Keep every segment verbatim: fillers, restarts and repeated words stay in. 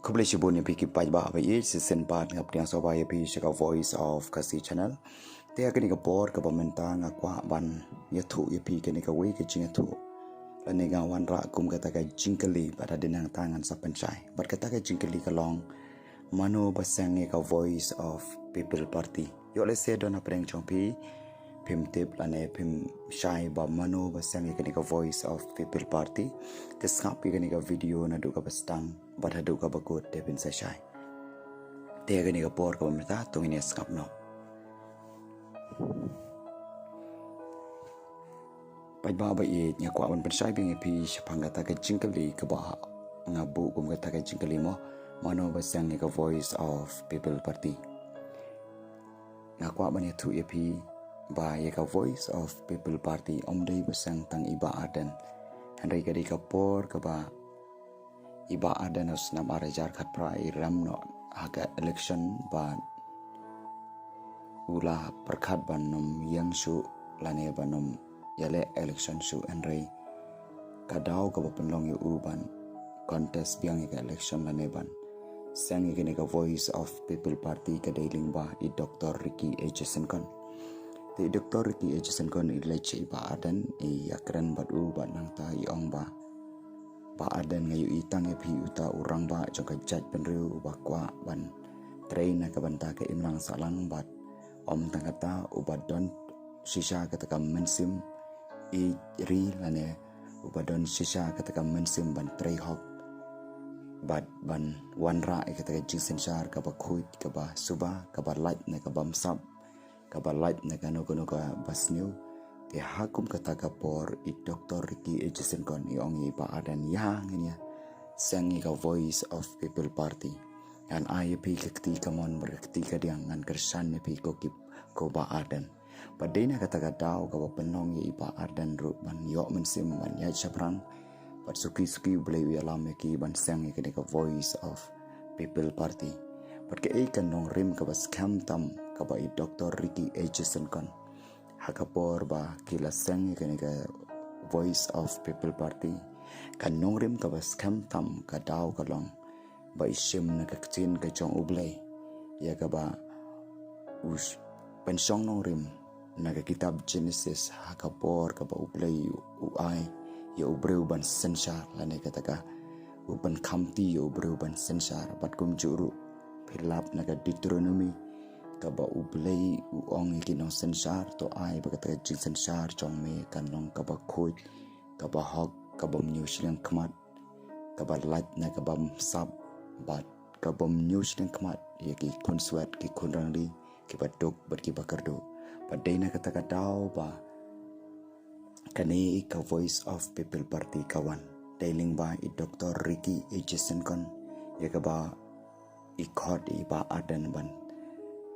Khublei shibun ïa phi ki paidbah ba ïeit, shisien pat nga pdiang sngewbha ïa phi sha ka Voice of Khasi Channel. Te ha kane ka por kaba mynta nga kwah ban ïathuh ïa phi kane kawei ka jingïathuh lane nga wanrah kum kata ka jingkylli, bad hadien nangta ngan sa pynshai. Bad kata ka jingkylli ka long, mano ba seng ïa ka Voice of People Party? Ïoh lehse don hapdeng jong phi phim tip lane phim shai ba mano ba seng ïa kane ka Voice of People Party. Te sngap ïa kane ka video naduh kaba sdang bad haduh kaba kut, te phin sa shai. Te ha kane ka por kaba mynta to ngin ïa sngap noh. Paidbah ba ïeit, nga kwah ban pynshai biang ïa phi shaphang kata ka jingkylli kaba nga buh kum kata ka jingkylli mo, mano ba seng ïa ka Voice of People Party? Nga kwah ban ïathuh ïa phi ba ïa ka Voice of People Party ym dei ba seng tang i Bah Ardent. Hynrei ka dei ka por kaba i Bah Ardent ha u snem ar hajar khatphra i rem noh ha ka election bad u la pyrkhat ban ym ïeng shuh lane ban ym ïaleh election shuh, hynrei ka daw kaba pynlong ïa u ban contest biang ïa ka election lane ban seng ïa kane ka Voice of People Party ka dei lyngba i Doctor Ricky A J Syngkon. Te i Doctor Ricky A J Syngkon i leit sha i Bah Ardent, i ïakren bad u bad nangta i ong ba, Bah Ardent, nga ïohi tang ïa phi uta u rangbah jong ka jaitbynriew uba kwah ban trei na ka bynta ka imlang sahlang bad ym tang kata, uba don shisha kata ka mynsiem ïeit ri lane uba don shisha kata ka mynsiem ban trei hok bad ban wanrah ïa kata ka jingsynshar kaba khuid, kaba suba, kaba lait na ka bamsap, kaba lait na kano kano kaba sniew. Te ha kum kata ka por i Doctor Ricky A J Syngkon i ong ïa i Bah Ardent, ïa ngin ïa seng ïa ka Voice of People Party. Ngan ai ïa phi ka kti kamon bad ka kti kadiang, ngan kyrshan ïa phi ko ki, ko Bah Ardent. Bad dei na kata ka daw kaba pynlong ïa i Bah Ardent ruh ban ïoh mynsiem ban ïaid shaphrang. Bad suki suki U Blei u ïalam ïa ki ban seng ïa kane ka Voice of People Party. Bad kaei ka nongrim kaba skhem tam kaba i Doctor Ricky A J Syngkon, ha ka por ba ki la seng ïa kane ka Voice of People Party, ka nongrim kaba skhem tam ka daw ka long ba i shim na ka ktien ka jong U Blei, ïa kaba u pynshong nongrim na ka kitab Genesis, ha ka por kaba U Blei u ai ïa u briew ban synshar, lane kata ka u pynkhamti ïa u briew ban synshar. Bad kumjuh ruh phi lap na ka Deuteronomy, kaba U Blei u ong ïa ki nongsynshar, to ai ba kata ka jingsynshar jong me kan long kaba khuid, kaba hok, kaba ym ñiew shiliang khmat, kaba lait na ka bamsap, bad kaba ym ñiew shiliang khmat ïa ki khunswet, ki khunrangli, kiba duk bad kiba kyrduh. Bad dei na kata ka daw ba kane ka Voice of People Party ka wan, dei lyngba i Doctor Ricky A J Syngkon, ïa kaba i khot ïa i Bah Ardent ban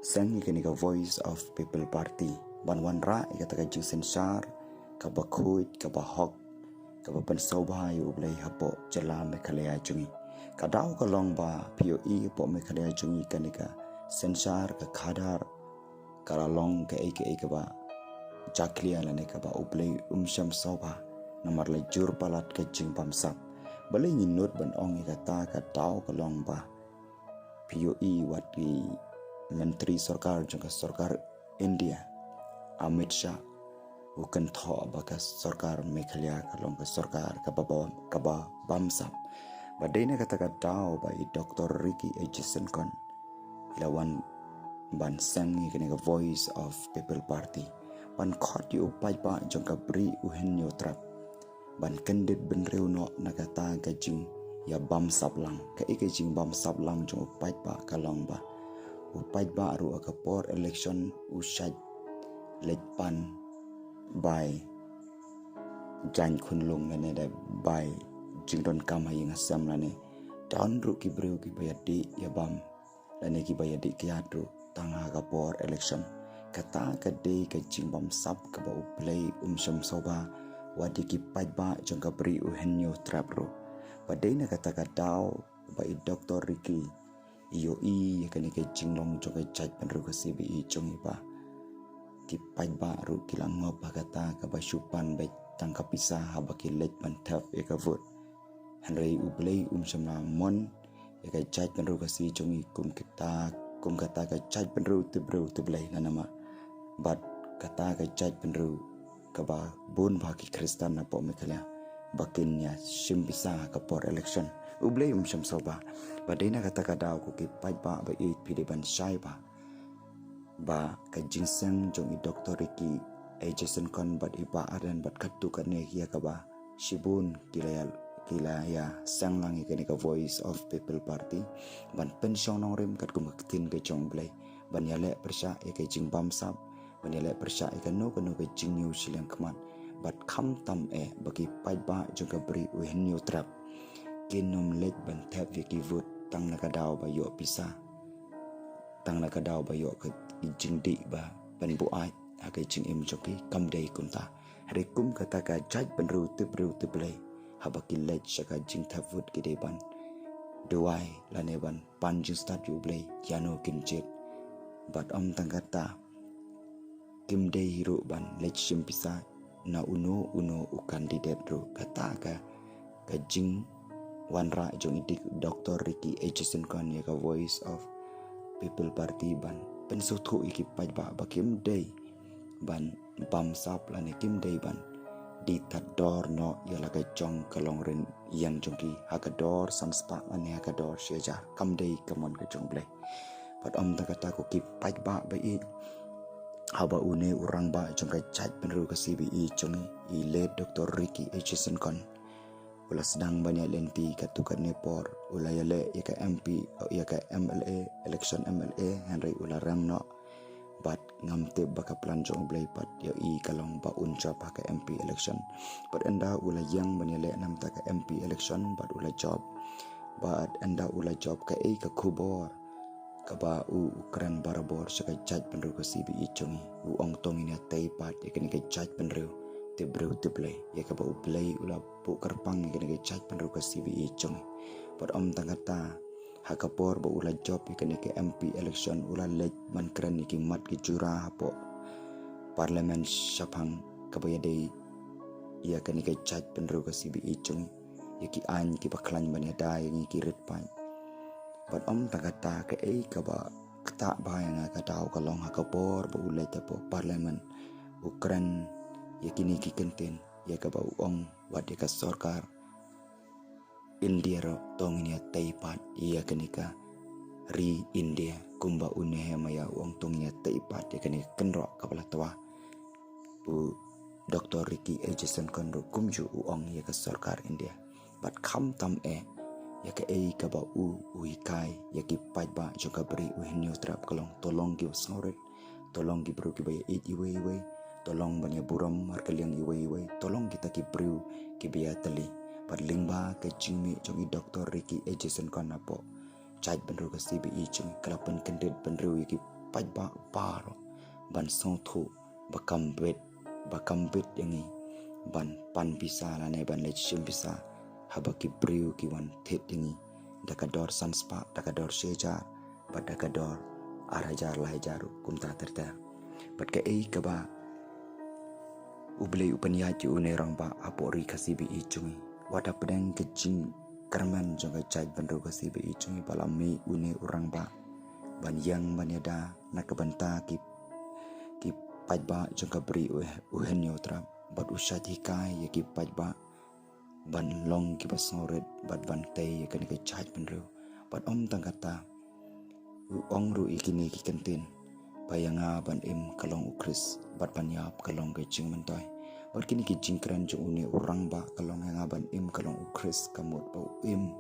seng ïa kane ka Voice of People Party ban wanrah ïa kata ka jingsynshar kaba khuid, kaba hok, kaba pynsngewbha ïa U Blei hapoh jylla Meghalaya jong ngi. Ka daw ka long ba phi ïohi hapoh Meghalaya jong ngi kane ka synshar, ka khadar, ka la long kaei kaei kaba jakhlia lane kaba U Blei um shym sngewbha, namar la jur palat ka jingbamsap. Balei ngi nud ban ong ïa kata? Ka daw ka long ba phi ïohi wat i Myntri Sorkar jong ka Sorkar India, Amit Shah, u kynthoh ba ka Sorkar Meghalaya ka long ka sorkar kaba bam, kaba bamsap. Bad dei na kata ka daw ba i Doctor Ricky A J Syngkon i la wan ban seng ïa kane ka Voice of People Party ban khot ïa u paidbah jong ka Bri u Hynñiewtrep ban kyndit bynriew noh na kata ka jingïabamsap lang. Kaei ka jingbamsap lang jong u paidbah? Ka long ba u paidbah ruh ha ka por election u shait leit pan bai jaiñ khunlung lane da bai jingdonkam ha ïing ha sem lane don ruh ki briew kiba ïadih ïabam lane kiba ïadih kiad ruh tang ha ka por election. Kata ka dei ka jingbamsap kaba U Blei um shym sngewbha wat ïa ki paidbah jong ka Bri u Hynñiewtrep ruh. Bad dei na kata ka daw ba i Doctor Ricky i ïohi ïa kane ka jinglong jong ka jaitbynriew Khasi ba i jong i ba ki paidbah ruh ki la ngop ha kata kaba shu pan beit tang ka pisa haba ki leit ban thep ïa ka vote. Hynrei U Blei um shym la mon ïa ka jaitbynriew Khasi jong i kum kata, kum kata ka jaitbynriew tip briew tip Blei, namar bad kata ka jaitbynriew kaba bun bha ki Khristan napoh Meghalaya ba kin ïa shim pisa ha ka por election. U Blei um shym sngewbha. Bad dei na kata ka daw ko ki paidbah ba ïeit, phi dei ban shai bha ba ka jingseng jong i Doktor Ricky A J Syngkon bad i Bah Ardent bad katto katne ïa kaba shibun ki la ïa, ki la ïa seng lang ïa kane ka Voice of People Party ban pynshong nongrim katkum ka ktien ka jong u Blei, ban ïaleh pyrshah ïa ka jingbamsap, ban ïaleh pyrshah ïa kano kano ka jingñiew shiliang khmat. Bad khamtam eh ba ki paidbah jong ka Bri u Hynñiewtrep kin ym leit ban thep ïa ki vote tang na ka daw ba ïoh pisa, tang na ka daw ba ïoh ka jingdih ba pynbuaid ha ka jingim jong ki. Kam dei kumta. Hynrei kum kata ka jaitbynriew tip briew tip Blei, haba ki leit sha ka jingthep vote ki dei ban duwai lane ban pan jingstad ïa u Blei ïano kin jied. Bad ym tang kata, kim dei hi ruh ban leit shim pisa na uno uno u candidate ruh. Kata ka, ka jingwanrah jong i Doktor Ricky A J Syngkon ïa ka Voice of People Party ban pynsngewthuh ïa ki paidbah ba kim dei ban bamsap lane kim dei ban die tad dor noh ïa la ka jong ka longrynieng jong ki ha ka dor san spah lane ha ka dor shi hajar. Kam dei ka mon ka jong u Blei. Bad ym tang kata, ko ki paidbah ba ïeit, haba une u rangbah jong ka jaitbynriew Khasi ba ïeit jong i, i late Doktor Ricky A J Syngkon u la sdang ban ïaid lynti katto katne por, u la ïaleh ïa ka M P, ïa ka M L A, election M L A, hynrei u la rem noh. Bad ngam tip ba ka plan jong u Blei pat ïa i ka long ba un jop ha ka M P election. Bad ynda u la ïeng ban ïaleh namar ka M P election bad u la jop. Bad ynda u la jop, kaei ka khubor kaba u, u kren barabor sha ka jaitbynriew Khasi ba ïeit jong i? U ong, to ngin ïa tei pat ïa kane ka jaitbynriew tip briew tip Blei, ïa kaba u Blei u la buh kyrpang ïa kane ka jaitbynriew Khasi ba ïeit jong i. Bad ym tang kata, ha ka por ba u la jop ïa kane ka M P election, u la leit ban kren ïa ki mat ki jura hapoh Parliament shaphang kaba ïadei ïa kane ka jaitbynriew Khasi ba ïeit jong i, ïa ki aiñ kiba khlaiñ ban ïada ïa ngi ki rit paid. Bad ym tang kata, kaei kaba ktah bha ïa nga ka daw ka long ha ka por ba u leit hapoh Parliament, u kren ïa kine ki kyntien, ïa kaba u ong wat ïa ka sorkar India ruh to ngin ïa tei pat ïa kane ka ri India, kumba une u Nehemiah u ong to ngin ïa tei pat ïa kane ka kynroh kaba la twa. U Doktor Ricky A J Syngkon ruh kumjuh u ong ïa ka sorkar India. Bad khamtam eh ïa kaei kaba u, u hikai ïa ki paidbah jong ka Bri u Hynñiewtrep ka long to long kiba sngewrit, to long ki briew kiba ïeit iwei iwei, to long ban ïa burom markylliang iwei iwei, to long kita ki briew kiba ïatylli. Bad lyngba ka jingmih jong i Doktor Ricky A J Syngkon hapoh jaitbynriew Khasi ba ïeit jong i, ka la pynkyndit bynriew ïa ki paidbah baroh ban sngewthuh ba kam bit, ba kam bit ïa ngi ban pan pisa lane ban leit shim pisa haba ki briew ki wan thied ïa ngi da ka dor san spah, da ka dor shi hajar, bad da ka dor ar hajar, lai hajar ruh kumta ter ter. Bad kaei kaba u Blei u pynïaid ïa une u rangbah hapoh ri Khasi ba ïeit jong i? Wat hapdeng ka jingkyrmen jong ka jaitbynriew Khasi ba ïeit jong i ba la mih une u rangbah ban ïeng ban ïada na ka bynta ki, ki paidbah jong ka Bri u, u Hynñiewtrep, bad u shait hikai ïa ki paidbah ban long kiba sngewrit bad ban tei ïa kane ka jaitbynriew. Bad ym tang kata, u ong ruh ïa kine ki kyntien ba ïa nga ban im ka long u Khrist bad ban ïap ka long ka jingmyntoi. Bad kine ki jingkren jong une u rangbah ka long ïa nga ban im ka long u Khrist, ka mut ba u im,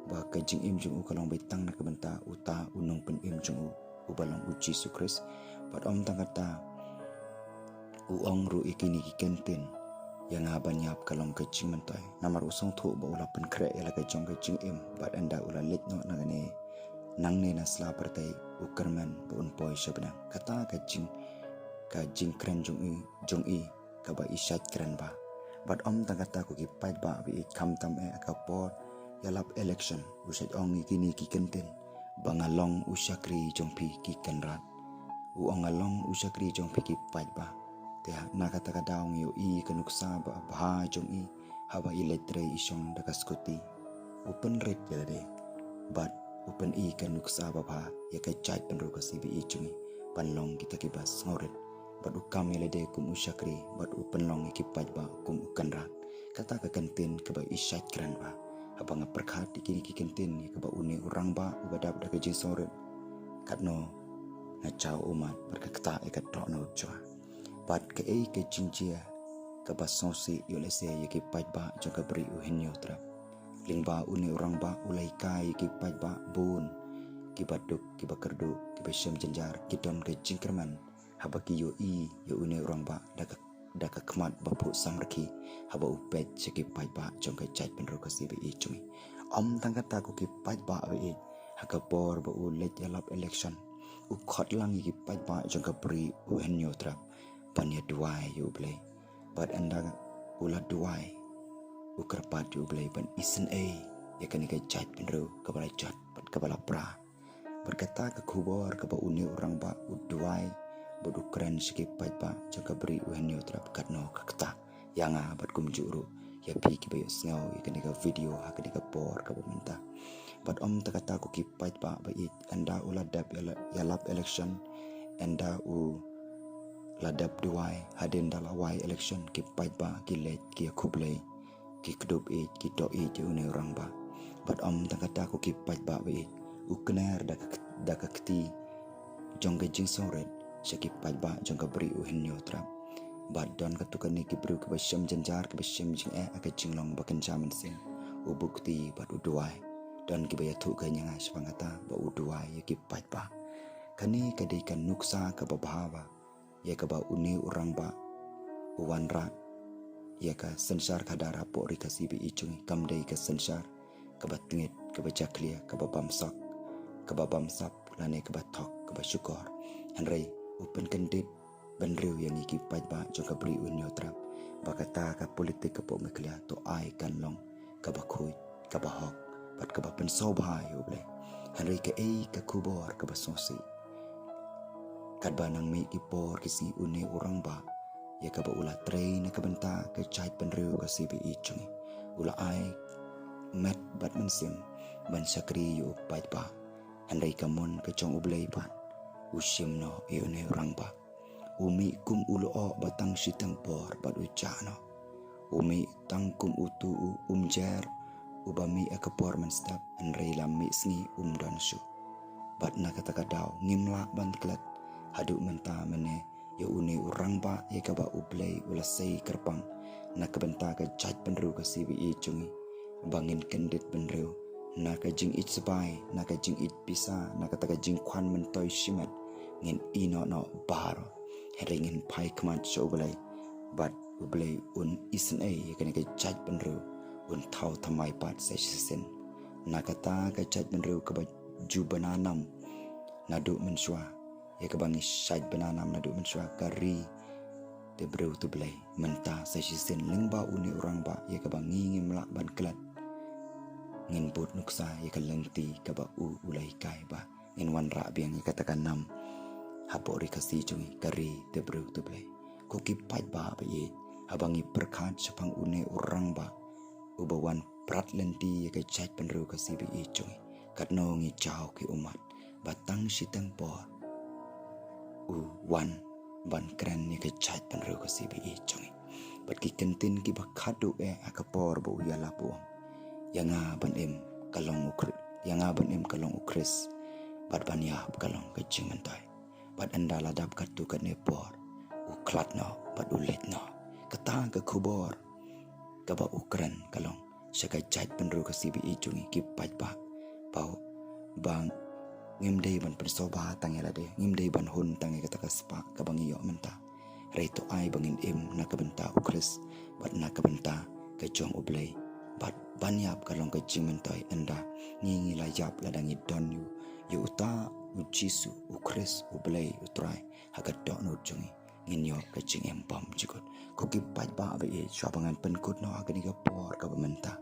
ba ka jingim jong u ka long beit tang na ka bynta uta u nongpynim jong u, uba long u Jisu Khrist. Bad ym tang kata, u ong ruh ïa kine ki kyntien, ïa nga ban ïap ka long ka jingmyntoi. Namar u sngewthuh ba u la pynkhreh ïa la ka jong ka jingim, bad ynda u la leit noh nangne, nangne na sla pyrthei, u kyrmen ba un poi sha bneng. Kata ka jing, ka jingkren jong i, jong i kaba i shait kren bha. Bad ym tang kata, ko ki paidbah ba ïeit, khamtam eh ha ka por ïalap election, u shait ong ïa kine ki kyntien ba nga long u shakri jong phi, ki Kynrad. U ong nga long u shakri jong phi, ki paidbah. Te na kata ka daw ngi ïohi ïa ka nuksa ba bha jong i haba i leit trei i shong da ka scooty. U pynrit ïa lade. Bad pyni ka nuksa babha ïa ka jaitbynriew ka CBE jong ngi ban long kita kiba sngewrit, bad u kam ïa lade kum u shakri, bad u pynlong ïa ki paidbah kum u kynrad. Kata ka kyntien kaba i shait kren bha. Haba nga pyrkhat ïa kine ki kyntien ïa kaba une u rangbah uba dap da ka jingsngewrit, katno nga jaw ummat bad ka ktah ïa ka dohnud jong nga. Bad kaei ka jingjia kaba sngewsih ïoh lehse ïa ki paidbah jong ka Bri u Hynñiewtrep? Lyngba une u rangbah u la hikai ïa ki paidbah bun kiba duk, kiba kyrduh, kiba shem jynjar, ki don ka jingkyrmen haba ki ïohi ïa une u rangbah da ka, da ka khmat ba phuh samrkhie haba u peit sha ki paidbah jong ka jaitbynriew ka CBE jong ngi. Ym tang kata, ko ki paidbah ba ïeit, ha ka por ba u leit ïalap election, u khot lang ïa ki paidbah jong ka Bri u Hynñiewtrep ban ïa duwai ïa U Blei. Bad ynda u la duwai, u kyrpad ïa U Blei ban isynei ïa kane ka jaitbynriew kaba la jot bad kaba la pra. Bad kata ka khubor kaba une u rangbah u duwai bad u kren sha ki paidbah jong ka Bri u Hynñiewtrep, katno ka ktah ïa nga bad kumjuh ruh ïa phi kiba ïohsngew ïa kane ka video ha kane ka por kaba mynta. Bad ym tang kata, ko ki paidbah ba ïeit, ynda u la dep ïa la, ïalap election, ynda u la dep duwai, hadien da la wai election, ki paidbah ki leit ki ïa khublei, ki kdup ïeit, ki doh ïeit ïa une u rangbah. Bad ym tang kata, ko ki paidbah ba ïeit, u kner da ka, da ka kti jong ka jingsngewrit sha ki paidbah jong ka Bri u Hynñiewtrep. Bad don katto katne ki briew kiba shem jynjar, kiba shem jingeh ha ka jinglong ba kynja mynsiem, u buh kti bad u duwai. Don kiba ïathuh ka ïa nga shaphang kata ba u duwai ïa ki paidbah. Kane ka dei ka nuksa kaba bha bha ïa kaba une u rangbah u wanrah ïa ka synshar khadar hapoh ri Khasi ba ïeit jong ngi. Kam dei ka synshar kaba tngit, kaba jakhlia, kaba bamsap, kaba bamsap, lane kaba thok, kaba shukor. Hynrei u pynkyndit bynriew ïa ngi ki paidbah jong ka Bri u Hynñiewtrep ba kata ka politik hapoh Meghalaya to ai kan long kaba khuid, kaba hok, bad kaba pynsngewbha ïa U Blei. Hynrei kaei ka khubor kaba sngewsih? Katba nang mih ki por ki sngi, une u rangbah ïa kaba u la trei na ka bynta ka jaitbynriew Khasi ba ïeit jong ngi, u la ai met bad mynsiem ban shakri ïa u paidbah. Hynrei ka mon ka jong U Blei pat, u shim noh ïa une u rangbah. U mih kum u lyoh ba tang shiteng por bad u jah noh. U mih tang kum uto u umjer uba mih ha ka por mynstep, hynrei la mih sngi um don shuh. Bad na kata ka daw ngim lah ban klet haduh mynta mynne ïa une u rangbah ïa kaba U Blei u la sei kyrpang na ka bynta ka jaitbynriew Khasi ba ïeit jong ngi, ba ngin kyndit bynriew na ka jingïeit sbai, na ka jingïeit pisa, na kata ka jingkhwan myntoi shimet, ngin ïehnoh noh baroh. Hynrei ngin phai khmat sha U Blei, bad U Blei un isynei ïa kane ka jaitbynriew, un thaw thymmai pat sa shisien. Na kata ka jaitbynriew kaba ju bna nam naduh mynshuwa, ïa kaba ngi shait bna nam naduh mynshuwa, ka ri te briew te Blei. Mynta sa shisien lyngba une u rangbah ïa kaba ngi ngim lah ban klet, ngin bud nuksa ïa ka lynti kaba u u la hikai ba ngin wanrah biang ïa kata ka nam hapoh ri Khasi jong ngi, ka ri te briew te Blei. Ko ki paidbah ba ïeit, haba ngi pyrkhat shaphang une u rangbah uba wan prat lynti ïa ka jaitbynriew Khasi ba ïeit jong ngi, katno ngi jaw ki ummat ba tang shiteng por u wan ban kren ïa ka jaitbynriew Khasi ba ïeit jong ngi. Bad ki kyntien kiba khadduh eh ha ka por ba u ïalap u ong, ïa nga ban im ka long u Khri-, ïa nga ban im ka long u Khrist, bad ban ïap ka long ka jingmyntoi. Bad ynda la dap katto katne por, u khlad noh bad u leit noh. Kata ka khubor kaba u kren ka long sha ka jaitbynriew Khasi ba ïeit jong ngi ki paidbah, ba, ba ngim dei ban pynsngewbha tang ïa lade, ngim dei ban hun tang ïa kata ka spah kaba ngi ïoh mynta. Hynrei to ai ba ngin im na ka bynta u Khrist bad na ka bynta ka jong U Blei, bad ban ïap ka long ka jingmyntoi. Ynda ngi, ngi la ïap lada ngi don ïa u, ïa uta u Jisu, u Khrist, U Blei, U Trai ha ka dohnud jong ngi, ngin ïoh ka jingim bymjukut. Ko ki paidbah ba ïeit, shuwa ba ngan pynkut noh ha kane ka por kaba mynta,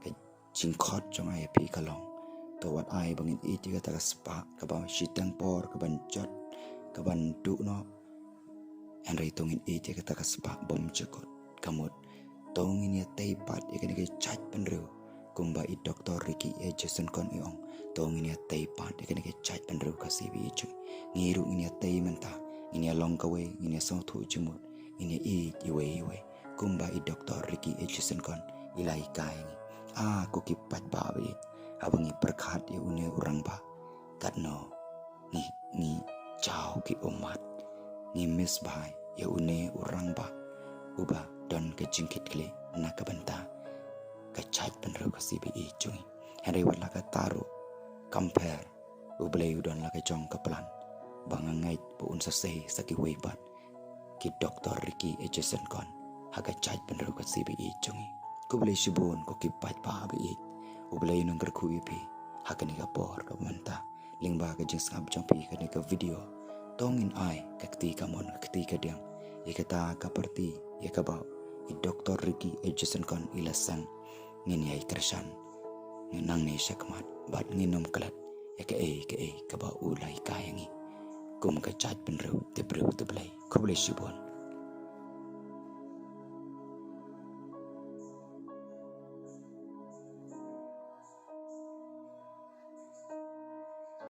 ka jingkhot jong nga ïa phi ka long, to wat ai ba ngin ïeit ïa kata ka spah kaba shiteng por kaban jot, kaban duh noh. Hynrei to ngin ïeit ïa kata ka spah bymjukut. Ka mut to ngin ïatei pat ïa kane ka jaitbynriew Kumba i Doktor Ricky A. Jason Kon i ong, to ngin ïa tei pat ïa kane ka jaitbynriew ka C B E jong ngi. Ngi ruh ngin ïa tei mynta, ngin ïa long kawei, ngin ïa sngewthuh jingmut, ngin ïa ïeit iwei iwei. Kumba i Doktor Ricky A. Jason Kon i la hikai ïa ngi. Ah, ko ki paidbah ba ïeit, haba ngi pyrkhat ïa une u rangbah, katno ngi, ngi jaw ki ummat, ngi miss bha ïa une u rangbah uba don ka jingkitkhlieh na ka bynta ka jaitbynriew ka C B E jong ngi. Hynrei wat la katta ruh, kam pher, U Blei u don la ka jong ka plan ba nga ngeit ba un sa sei sa kiwei pat ki Doktor Ricky A. Jason Kon ha ka jaitbynriew ka C B E jong ngi. Khublei shibun ko ki paidbah ba ïeit. U Blei un kyrkhu ïa phi ha kane ka por kaba mynta. Lyngba ka jingsngap jong phi kane ka video, to ngin ai ka kti kamon ka kti kadiang ïa kata ka party ïa kaba i Doktor Ricky A. Jason Kon i la seng. Ngin ïai kyrshan, ngin nangne shakhmat bad ngin ym klet ïa kaei kaei kaba u la hikai ïa ngi kum ka jaitbynriew, te briew te Blei. Khublei shibun.